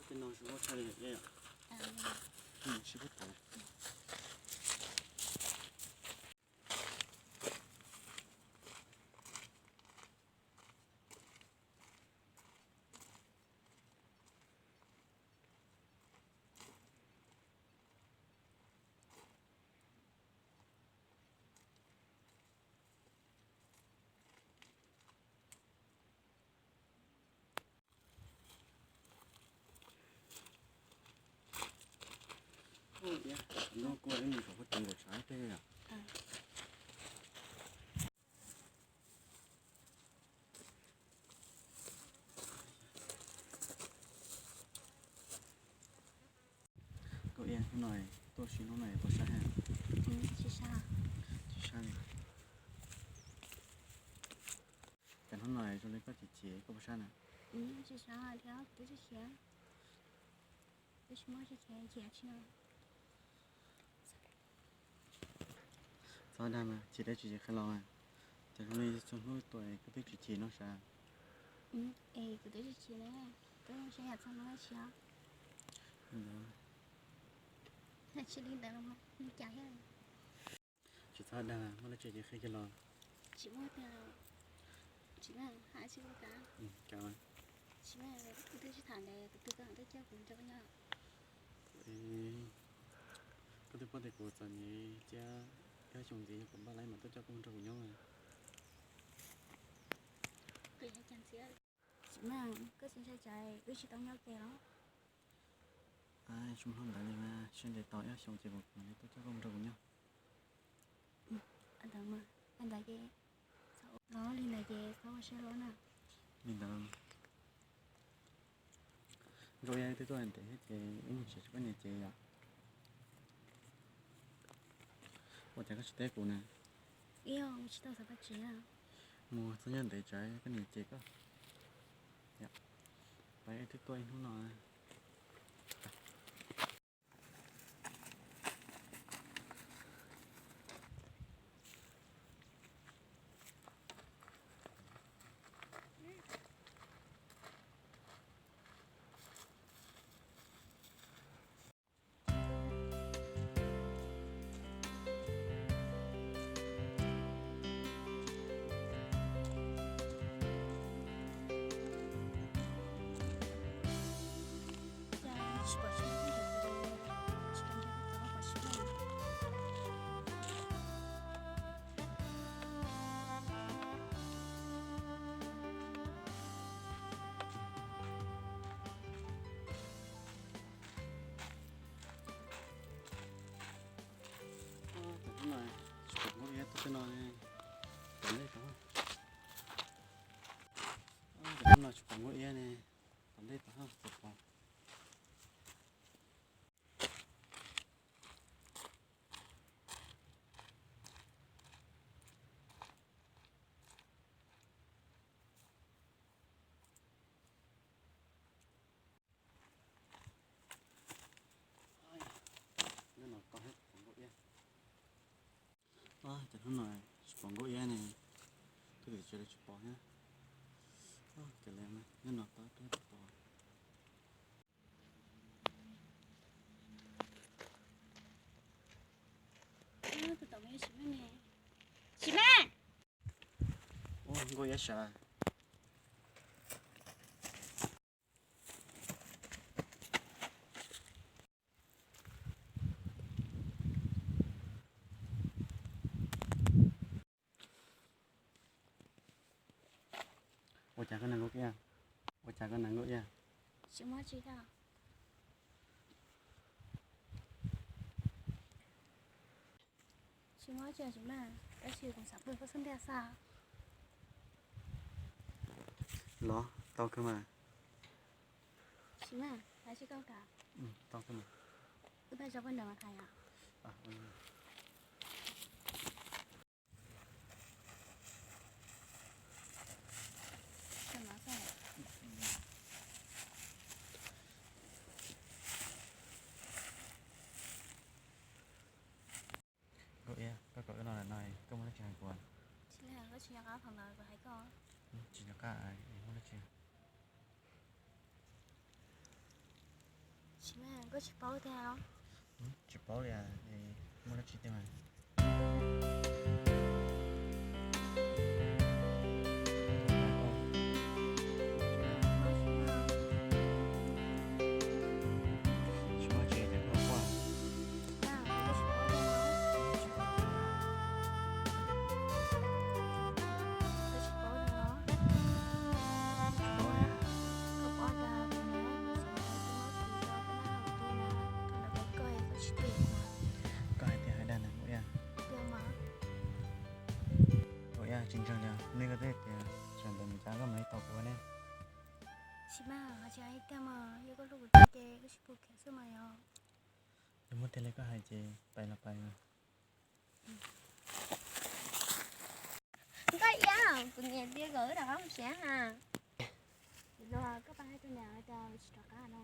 Tej no zoo nkauj tshaj li. Hnub kua ib mus saum huab tsev nkaum tshav tej yom. Koj ib hnub no tuaj si hnub no puas sab? Tsis sab li. Cas hnub no zoo li koj chim chim koj puas sab na? Tsis sab thiab, kuv twb tsis khiav. Twb tsis muaj tsis khiav, khiav tsis no. Txhob dag mas, chim dab tsi ces qhia los mas. Cas zoo li txhua hnub tuaj es koj twb tsis chim no sav? Es kuv twb tsis chim na, twb zoo siab yam txog hnub dab tsi os. Tsis li ntawd los li cas thiab. Tsis txhob dag, muaj dab tsi ces qhia kiag los. Tsis muaj tiag. Tsis muaj, hais tsis muaj cas. Tsis muaj, twb tsis tham ntev, kuv twb koj twb coj kuv nrog koj nyob. Koj twb paub tias kuv txom nyem thiab, ib xyoos ntxiv yog kuv npaj laib mas tuaj coj koj mus nrog kuv nyob. Tsis muaj, koj tsis ntshai tsam wb tsis tau nyob kiag los? Tsis muaj hnub ntawd li mas, sib ntev tos ib xyoos ces kuv mam li tuaj coj koj mus nrog kuv nyob. Ntawd mas, ntawd ces, los li ntawd ces txhob ua siab luaj na. Li ntawd. Nkauj Iab twb tuaj ntev thiab ces wb mus tsev rau koj niam tsev yom. Ua cas koj tsis teb kuv na? Ib tsis tau xav tau tsev. Mus txog nyob ntev tsam koj niam cem koj. Pais wb twb tuaj ib hnub no. Tsis pom Nkauj Iab tuaj tej no. Tom ntej tod. Tom no tsis pom Nkauj Iab ne. Tom ntej tod puas pom? Nyob no tod tsis pom Nkauj Iab. Ces hnub no tsis pom Nkauj Iab ne, tuaj tim tsev los tsis pom thiab. Ces nyob no tod twb tsis pom. Tsis me, tsis me. Ua Nkauj Iab sav. Ua cas koj nas Nkauj Iab? Ua cas koj nas Nkauj Iab? Tsis muaj tsi thiab. Tsis muaj tsi tsis mas, tab sis kuv xav pw koj xub ntiag xwb. Los tau kawg mas. Tsis mas, hais tsis tau cas. Tau kawg mas. Wb pab tso poj nrog mas hais os. Nkauj Iab, koj kom wb los lawm no, koj muaj dab tsi hais kuv? Tsis nco qab, muaj dab tsi? Koj tsis paub tiag los? Tsis paub li, muaj dab tsi tiag mas. Tsis muaj tsev ces koj quaj. Koj hais tias hais dag na Nkauj Iab. Nkauj Iab, tsis ntseeg li, nej koj twb tias tsam ntawd mus cas koj mam li tau kuv ne. Tsis mas, tsis hais tiag mas, yog koj hlub kuv thiab ces koj tsis pub khiav xwb mas yog. Yog muaj tiag li koj hais ces pais los pais mas. Nkauj Iab, kuv niam tias kom wb rov qab mus tsev ha. Los koj pab hais rau niam tias tsis rov qab no.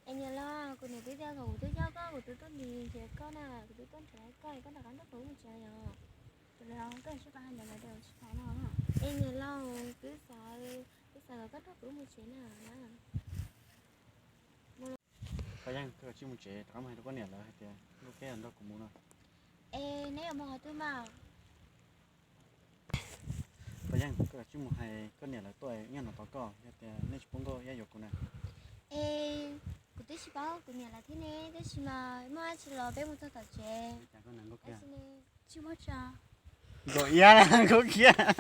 Es niam los, kuv niam twb tias kom kuv twb coj koj, kuv twb tuaj nrhiav koj na, kuv twb tuaj nrhiav koj es koj rov qab nrog kuv mus tsev yom. Ces los koj tsis pab hais niam los tias tsis pab no. Es niam los, twb xav, twb xav kom koj nrog kuv mus tsev na. Paj Yeej, koj kav tsij mus tsev, rov qab mus hais rau koj niam lawv hais tias Nkauj Iab nrog kuv mus no. Es neb yuav mus qhov twg mas? Paj Yeej, koj kav tsij mus hais koj niam lawv tuaj, nyob no tos koj, yog tias nej tsis pub Nkauj Iab yuav kuv na. Es kuv twb tsis paub kuv niam lawv thiab ne, tab sis mas muaj dab tsi los peb mus txog tom tsev. Tsis muaj tso. Nkauj Iab, Nkauj Iab.